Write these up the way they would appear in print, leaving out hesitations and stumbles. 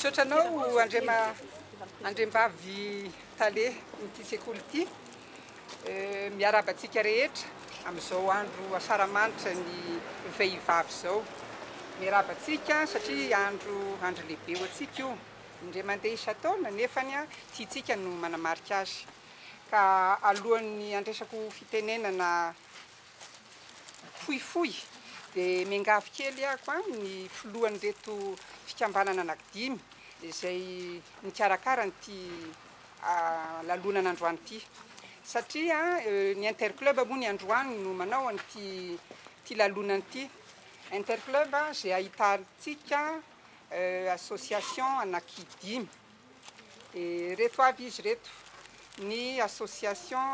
Misaotra anao Andriama Andriambavy Tale ity sekoly ity. Miarahaba antsika rehetra amin'izao andro asaramanitra ny vehivavy izao. Miarahaba antsika satria andro andro lehibe ho antsika io. Indray mandeha isan-taona nefany tiantsika no manamarika azy. Ka alohan'ny handraisako fitenenana fohifohy dia miangavy kely aho koa ny filohan'ireto fikambanana anankidimy izay nikarakara an'ity lalonana androany ity satria ny interclub moa ny androany no manao an'ity ity lalonana ity. Interclub izay ahitantsika association anankidimy. Dia ireto avy izy ireto, ny association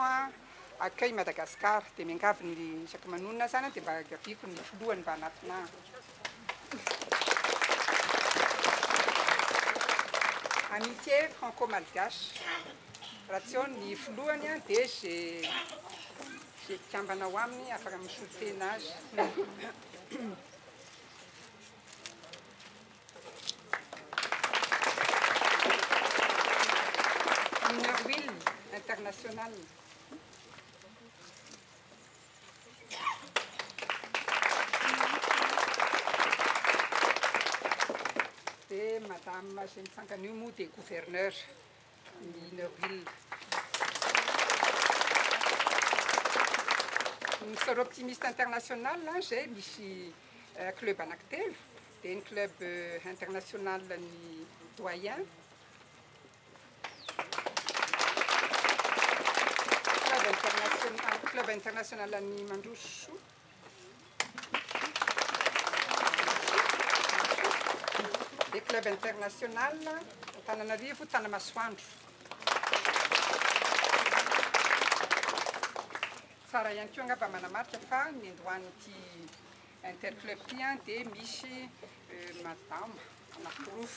Accueil Madagascar, dia miangavy ny isaky manonona azy zany dia mba angaviako ny filohany mba hanatona ahy. Amitié Franco-Malgache, raha tsy eo ny filohany dia ze ze mpikambana ao aminy afaka misolo tena azy. Inner Wheel International. Dia madame izay mitsangana io moa dia gouverneur ny Inner Wheel. Ny Soroptimist International izay misy club anankitelo. Dia ny club international ny doyen, club international club international ny Mandrososoa, dia club international Antananarivo Tanamasoandro. Tsara ihany koa angamba manamarika fa ny andohan'ity Interclub ity dia misy madama anankiroa,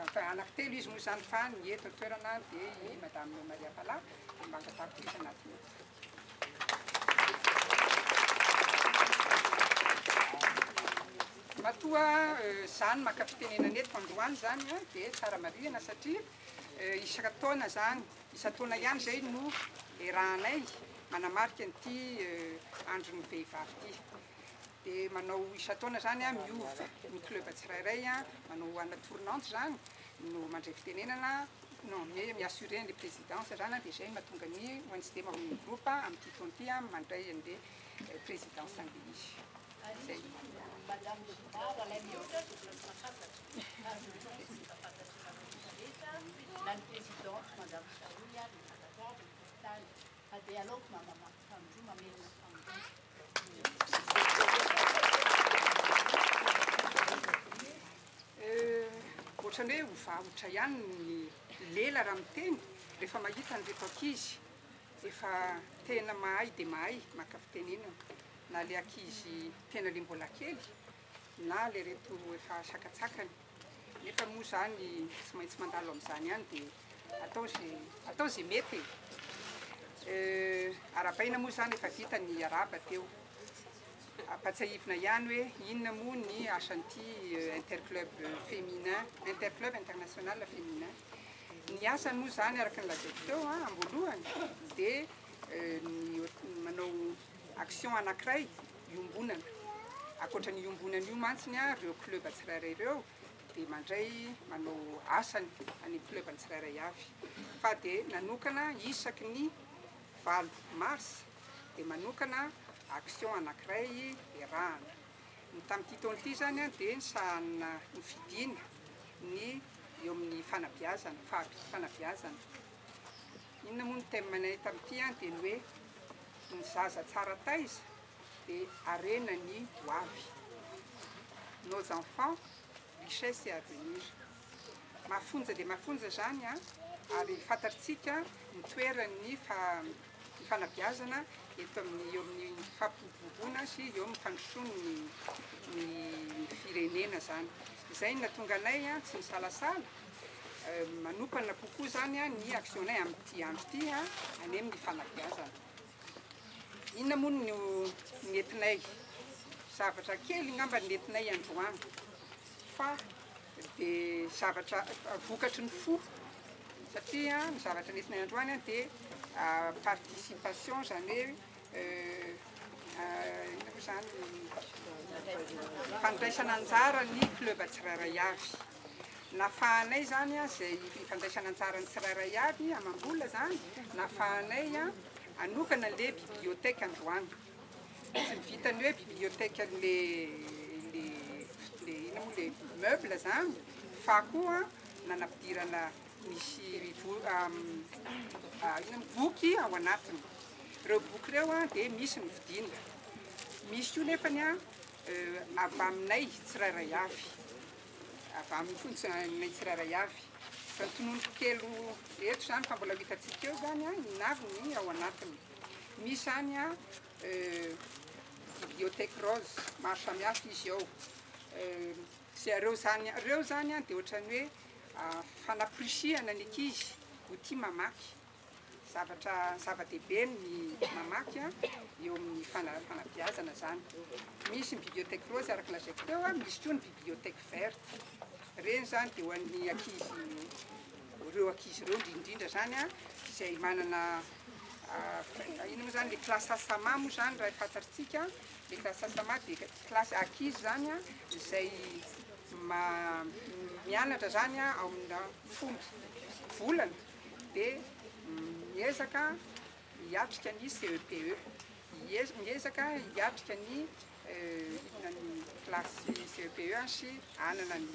enfin anankitelo izy moa izany fa ny eto an-toerana dia i madame Maria Pala dia mba angatahako izy hanatona eto. Matoa za no maka fitenenana eto androany izany dia tsara marihana satria isaka taona izany, isan-taona ihany izay no iarahanay manamarika an'ity andron'ny vehivavy ity. Dia manao isan-taona izany miova ny club tsirairay, manao ana tournante izany no mandray fitenenana, non mais mi-assurer an'ilay présidence izany dia izay no mahatonga ny ONCD Maromino Group amin'ity taona ity mandray an'ilay présidence an'ilay izy. Izay. Fa dia aleoko fanindroa mamerina fanindroa. Ohatran'ny hoe ho vahotra ihany ny lela raha miteny rehefa mahita an'ireto ankizy efa tena mahay dia mahay maka fitenenana na le ankizy tena le mbola kely na le reto efa sakatsakany. Nefa moa izany tsy maintsy mandalo amin'izany ihany dia atao izay atao izay mety e. Arahabaina moa izany efa vita ny arahaba teo. Ampatsiahivina ihany hoe inona moa ny asan'ity interclub féminin, interclub international féminin. Ny asany moa izany araka ny lazaiko teo am-boalohany dia ny manao action anankiray iombonana. Ankoatra ny iombonana io mantsiny ireo club tsirairay ireo dia mandray manao asany any amin'ny club-ny tsirairay avy. Fa dia nanokana isaky ny valo mars dia manokana action anankiray iarahana. Ny tamin'ity taona ity izany dia nisahanina nofidina ny eo amin'ny fanabeazana, fanabeazana. Inona moa ny thème-nay tamin'ity dia ny hoe ny zaza tsara taiza dia harena ny ho avy. Nos enfants, richesse et avenir. Mafonja dia mafonja izany ary fantatritsika ny toeran'ny fanabeazana eto amin'ny eo amin'ny fampiroboroboana sy eo amin'ny fandrosoan'ny ny firenena izany. Izay no nahatonga anay tsy nisalasala manompana kokoa izany ny action-nay amin'ity andro ity any amin'ny fanabeazana. Inona moa no nentinay? Zavatra kely angamba no nentinay androany fa Dia zavatra vokatry ny fo satria ny zavatra nentinay androany dia participation izany hoe inona moa izany fandraisana anjara ny club tsirairay avy. Nafahanay izany izay fandraisana anjara ny tsirairay avy amam-bola izany, nafahanay hanokana an'ilay bibliothèque androany. Tsy vitan'ny hoe bibliothèque an'le le le inona moa le meuble zany fa koa nanampidirana misy inona moa boky ao anatiny. Ireo boky ireo an dia misy ny vidiana, misy koa nefany an avy aminay tsirairay avy, avy amin'ny fonjanay tsirairay avy. Fa tononiko kely eto zany fa mbola ho hitantsika eo zany an, inona avy ny ao anatiny. Misy any a bibliothèque rose maro samihafa izy ao. Izay reo zany reo zany a dia ohatran'ny hoe fanamporisihana ny ankizy ho tia mamaky. Zavatra zava-dehibe ny mamaky a eo amin'ny fanabeazana zany. Misy ny bibliothèque rose araka ny lazaiko teo a, misy koa ny bibliothèque verte. Ireny zany dia ho an'ny ankizy ireo ankizy ireo indrindra indrindra zany a izay manana Inona moa zany le classe Asama moa zany raha fantatritsika, le classe Asama dia classe ankizy zany a izay mianatra zany a ao amina folo volana dia miezaka hiatrika ny CEPE, miezaka hiatrika ny inona ny classe CEPE sy hanana ny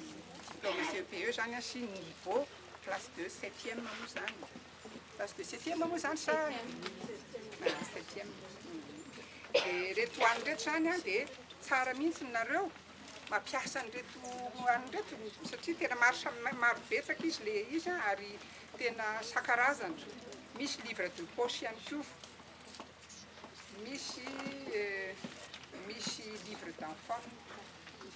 diplôme CEPE zany sy niveau classe de septième moa zany. Classe de septième moa zany sa septième? Dia ireto hanina ireto zany an, dia tsara mihitsy nareo mampiasa an'ireto hanina ireto satria tena maro samy maro betsaka izy le izy an, ary tena isan-karazany. Misy livre de poche ihany koa, misy misy livre d'enfant.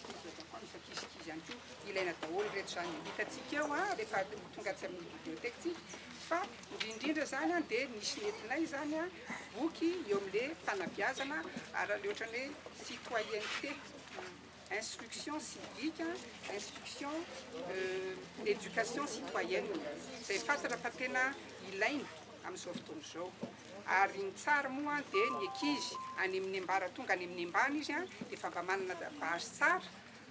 Misy ankizikizy ihany koa, ilaina daholo ireto izany, hitantsika eo an, rehefa tonga atsy amin'ny bibliothèque tsika, fa indrindra indrindra izany an, dia nisy nentinay izany an, boky eo amin'ilay fanabeazana ary ilay ohatran'ny hoe citoyenneté, instruction civique, instruction éducation citoyenne, izay fantatra fa tena ilaina amin'izao fotoana izao. Ary ny tsara moa dia ny ankizy any amin'ny ambaratonga any amin'ny ambany izy dia efa mba manana base tsara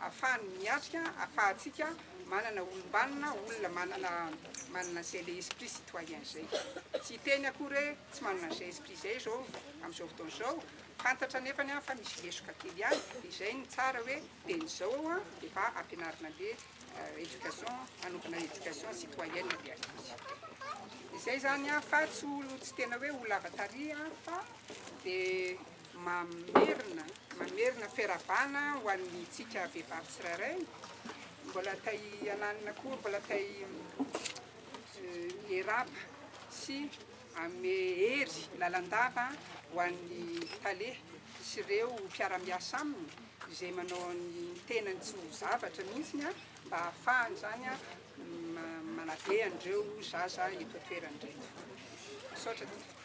ahafahany miatrika, ahafahantsika manana olom-banona, olona manana manana an'izay le esprit citoyen izay. Tsy hiteny akory hoe tsy manana an'izay esprit izay izao amin'izao fotoana izao, fantatra anefany fa misy lesoka kely ihany, dia izay no tsara hoe dieny izao dia efa ampianarina an'le éducation, anaovana éducation citoyenne le ankizy. Izay zany an, fa tsy ho tsy tena hoe ho lava tary an, fa dia mamerina mamerina fiarahabana ho an'ny tsika vehivavy tsirairay, mbola tay hananina koa, mbola tay miarahaba sy hanome hery lalandava ho an'ny tale sy ireo mpiara-miasa aminy izay manao ny tenany tsy ho zavatra mihitsiny mba hahafahany izany manabe an'ireo zaza eto an-toerana ireto. Misaotra tompoko.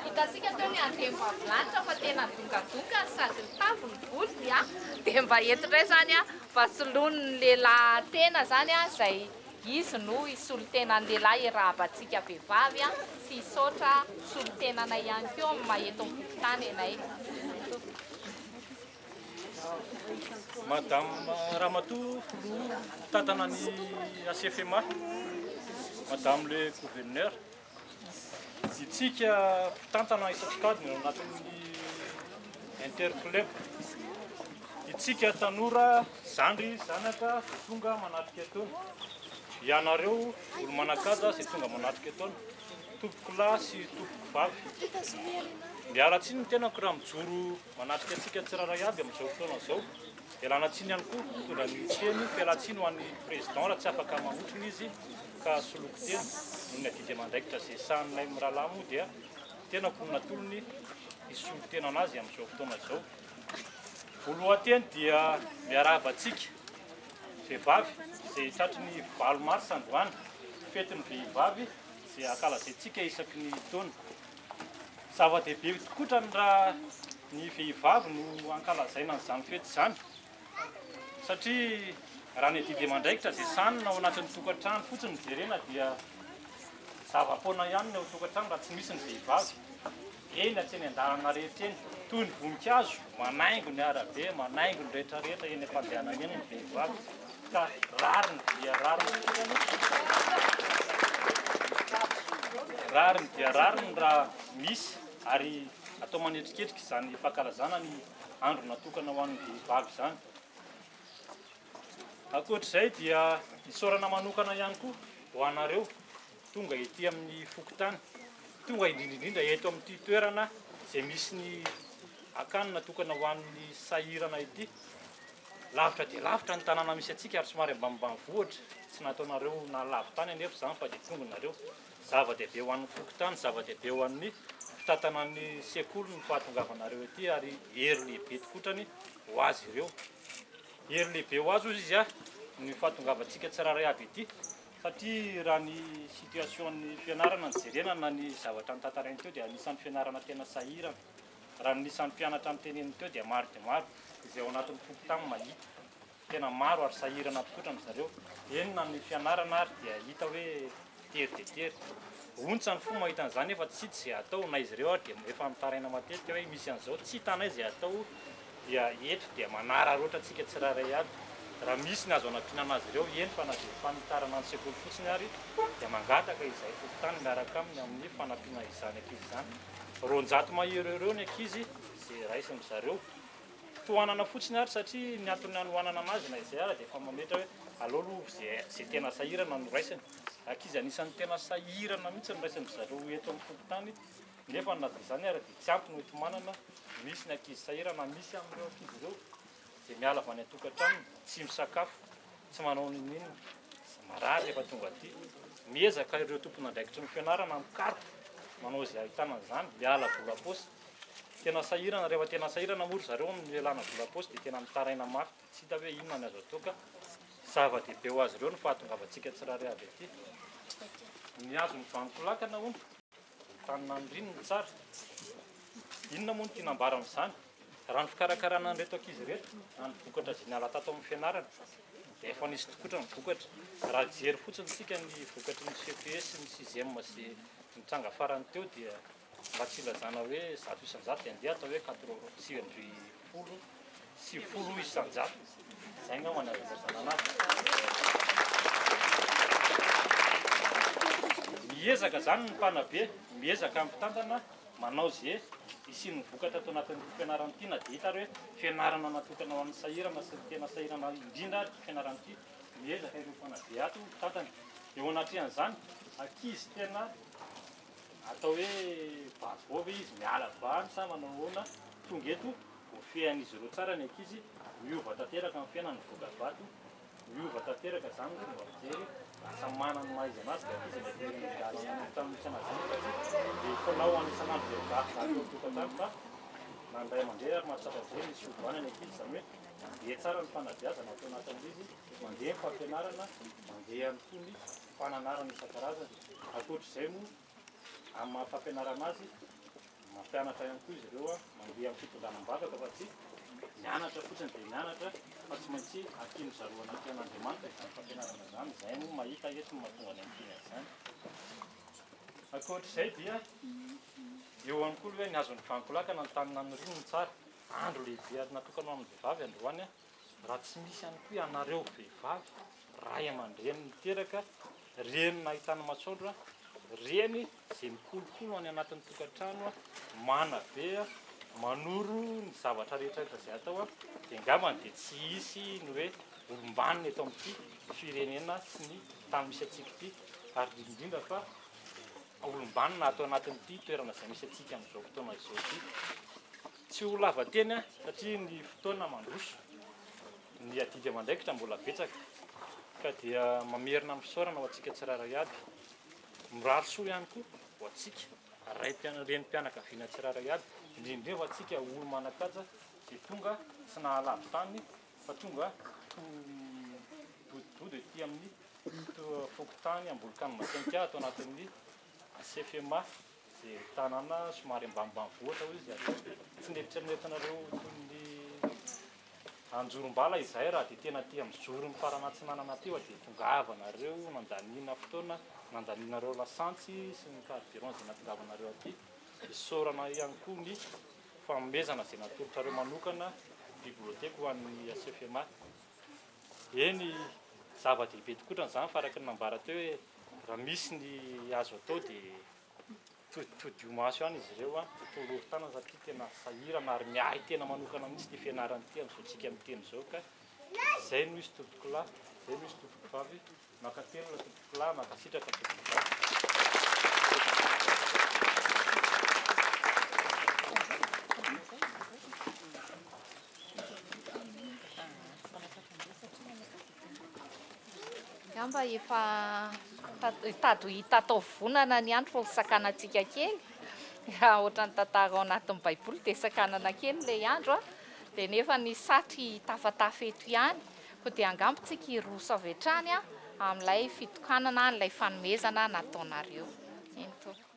Hitantsika teo ny andriambavilanitra fa tena dongadonga sady mitavy ny volony a, dia mba eto indray izany a, mba soloin'ny lehilahy tena izany a, izay izy no hisolo tena ny lehilahy hiarahaba antsika vehivavy a, sy hisaotra solontenanay ihany koa amin'ny maha eto amin'ny fokontany anay. Madame Ramatoa Filoha mpitantana ny ACFMA, Madame le Gouverneur, itsika mpitantana isan-tsokajiny ao anatin'ny Interclub, itsika tanora zandry zanaka izay tonga manatrika etoana, ianareo olo-manan-kaja izay tonga manatrika etoana, tompokolahy sy tompokovavy, miala tsiny ny tenako raha mijoro Manatrika antsika tsirairay avy amin'izao fotoana izao. Ialana tsiny ihany koa mitondra ny teny fialan-tsiny ho an'ny Président raha tsy afaka manotrona izy. ka soloko tena noho ny adidy aman-draikitra izay sahaninay mirahalahy moa dia tenako no natolony hisolo tena anazy amin'izao fotoana izao. Voalohan-teny dia miarahaba antsika vehivavy izay tratry ny valo marsa androany, fetin'ny vehivavy izay ankalazaintsika isaky ny taona. Zava-dehibe tokoa ny raha ny vehivavy no ankalazaina an'izany fety izany satria raha ny adidy aman-draikitra izay sahanina ao anatin'ny tokantrano fotsiny no jerena dia zava-poana ihany ny ao an-tokantrano raha tsy misy ny vehivavy. Eny hatreny an-dalana rehetra eny, toy ny voninkazo, manaingo ny arabe, manaingo ny rehetra rehetra eny am-pandehanana eny ny vehivavy ka rariny dia rariny fotsiny, rariny dia rariny raha misy ary atao manetriketrika izany fankalazana ny andro natokana ho an'ny vehivavy izany. Ankoatr'izay dia isaorana manokana ihany koa ho anareo tonga ety amin'ny fokontany, tonga indrindra indrindra eto amin'ity toerana izay misy ny akany natokana ho an'ny sahirana ity. Lavitra dia lavitra ny tanàna misy antsika ary somary ambanimbanivohitra, tsy nataonareo nahalavo tany anefa izany fa dia tonga nareo. Zava-dehibe ho an'ny fokontany, zava-dehibe ho an'ny mpitantana ny sekoly ny fahatongavanareo ety ary hery lehibe tokotrany ho azy ireo. Hery lehibe ho azy hozy izy ny fahatongavantsika tsirairay avy ety. Satria raha ny situation ny fianarana no jerena na ny zavatra notantarainy teo dia anisan'ny fianarana tena sahirana. Raha ny isan'ny mpianatra noteneniny teo dia maro dia maro izay ao anatin'ny fokontany mahita. Tena maro ary sahirana tokotra ry zareo. Eny na ny fianarana ary dia hita hoe tery dia tery. Ontsa ny fo mahita an'izany nefa tsy hita izay atao na izy ireo ary dia efa mitaraina matetika hoe misy an'izao tsy hitanay izay atao dia eto dia manararaotra antsika tsirairay avy raha misy ny azo anampiana anazy ireo, eny fa na dia fanitarana ny sekoly fotsiny ary dia mangataka izahay fokontany miaraka aminy amin'ny fanampiana izany ankizy izany. 200 mahery eo ireo ny ankizy izay raisin-dry zareo. Tohanana fotsiny ary satria ny antony hanohanana anazy na izay ary dia efa mametra hoe aleo aloha izay izay tena sahirana no raisina. Ankizy anisan'ny tena sahirana mihitsy no raisin-dry zareo eto amin'ny fokontany. Nefa na dia izany ara dia tsy ampy ny hoenti-manana, misy ny ankizy sahirana, misy amin'ireo ankizy ireo izay miala avy any an-tokantranony, tsy misakafo, tsy manao n'inon'inona, marary rehefa tonga aty. Miezaka ireo tompon'andraikitry ny fianarana mikaroka, manao izay ahitana an'izany, miala vola am-paosy. Tena sahirana, rehefa tena sahirana moa ry zareo amin'ny mialana vola am-paosy dia tena mitaraina mafy, tsy hita hoe inona ny azo atao ka zava-dehibe ho azy ireo ny fahatongavantsika tsirairay avy aty. Ny azon'ny vanim-polakana hono. Tany naniriny ny tsara. Inona moa no tiana ambara amin'izany? Raha ny fikarakarana an'ireto ankizy ireto, na ny vokatra izay niala tato amin'ny fianarana, dia efa nisy tokotra ny vokatra. Raha hijery fotsiny isika ny vokatry ny CPE sy ny sixième izay nitranga farany teo dia mba tsy hilazana hoe 100% dia andeha atao hoe 99 90%. Izay angamba no azo ilazana anazy. Miezaka izany ny mpanabe, miezaka ny mpitantana manao izay hisian'ny vokatra ato anatin'ity fianarana ity na dia hita ary hoe fianarana natokana ho an'ny sahirana sy ny tena sahirana indrindra ary ity fianarana ity. Miezaka ireo mpanabe ato, mpitantana. Eo anatrehan'izany, ankizy tena atao hoe babo ve izy, miala bany sa manao ahoana, tonga eto, Voafehin'izy ireo tsara ny ankizy, miova tanteraka ny fiainany ny voka-bato, miova tanteraka izany ny fomba fijery, lasa manana ny maha izy anazy ilay ankizy ilay firenena tamin'ny misy anazy iny satria dia fanao any isan'andro izay gafigafy eo an-tokantrano fa na ny ray aman-dreny ary mahatsapa izay misy fiovana ny ankizy izany hoe mandeha tsara ny fanabeazana ato anatin'ilay izy, mandeha ny fampianarana, mandeha ihany koa ny fananarana isan-karazany. Ankoatr'izay moa amin'ny maha fampianarana azy, Mampianatra ihany koa izy ireo mandeha amin'ny fitondrana am-bavaka fa tsy mianatra fotsiny dia mianatra fa tsy maintsy ampian'ny zareo anaty an'Andriamanitra izany fampianarana izany, izay moa mahita eto no mahatonga ny ampiany an'izany. Ankoatr'izay dia eo ihany koa hoe ny azon'ny vankolakana ny tany naniriany no tsara. Andro lehibe ary natokana ho an'ny vehivavy androany raha tsy misy ihany koa ianareo vehivavy ray aman-dreny niteraka, reny nahitana masoandro, reny izay mikolokolo any anatin'ny tokantrano, manabe, manoro ny zavatra rehetra rehetra izay atao, dia angambany dia tsy hisy ny hoe olom-banona eto amin'ity firenena sy ny tany misy antsika ity, ary indrindra indrindra fa olom-banona ato anatin'ity toerana izay misy antsika amin'izao fotoana izao ity. Tsy ho lava teny aho satria ny fotoana mandroso, ny adidy aman-draikitra mbola betsaka. Ka dia mamerina ny fisaorana ho antsika tsirairay aby. Mirary soa ihany koa ho antsika raim-piana- renim-pianakaviana tsirairay aby, indrindra indrindra ho antsika olo-manan-kaja izay tonga tsy nahalavo tany fa tonga to dodododo ety amin'ny fokontany Ambolokany Masianka ato anatin'ny CFMA izay tanàna somary ambanimbanivohitra hoy izy ary tsy neritreretinareo toy ny Anjorombala izahay raha dia tena aty amin'ny zoron'ny faran'atsinanana aty fa dia tongavanareo nandaniana fotoana, nandanianareo lasantsy sy ny carburant izay nahatongavanareo aty. Isaorana ihany koa ny fanomezana izay natolotrareo manokana bibliothèque ho an'ny CFMA. Eny, zava-dehibe tokoa izany fa araka ny nambara teo hoe raha misy ny azo atao dia todiho maso ihany izy ireo, tolory tanana satria tena sahirana ary miahy tena manokana mihitsy ity fianarana ity amin'izao tsika miteny izao ka izay no izy tompokolahy, izay no izy tompokovavy, mankatelina tompokolahy, mankasitraka tompokovavy. Angamba efa hitady ho hita atao vonana ny andro fa ho sakanantsika kely. Raha ohatran'ny tantara ao anatin'ny baiboly dia sakanana kely ilay andro a. Dia nefa ny satry hitafatafa eto ihany. Koa dia angamba tsika hiroso avy hatrany amin'ilay fitokanana an'ilay fanomezana nataonareo. Eny tompoko.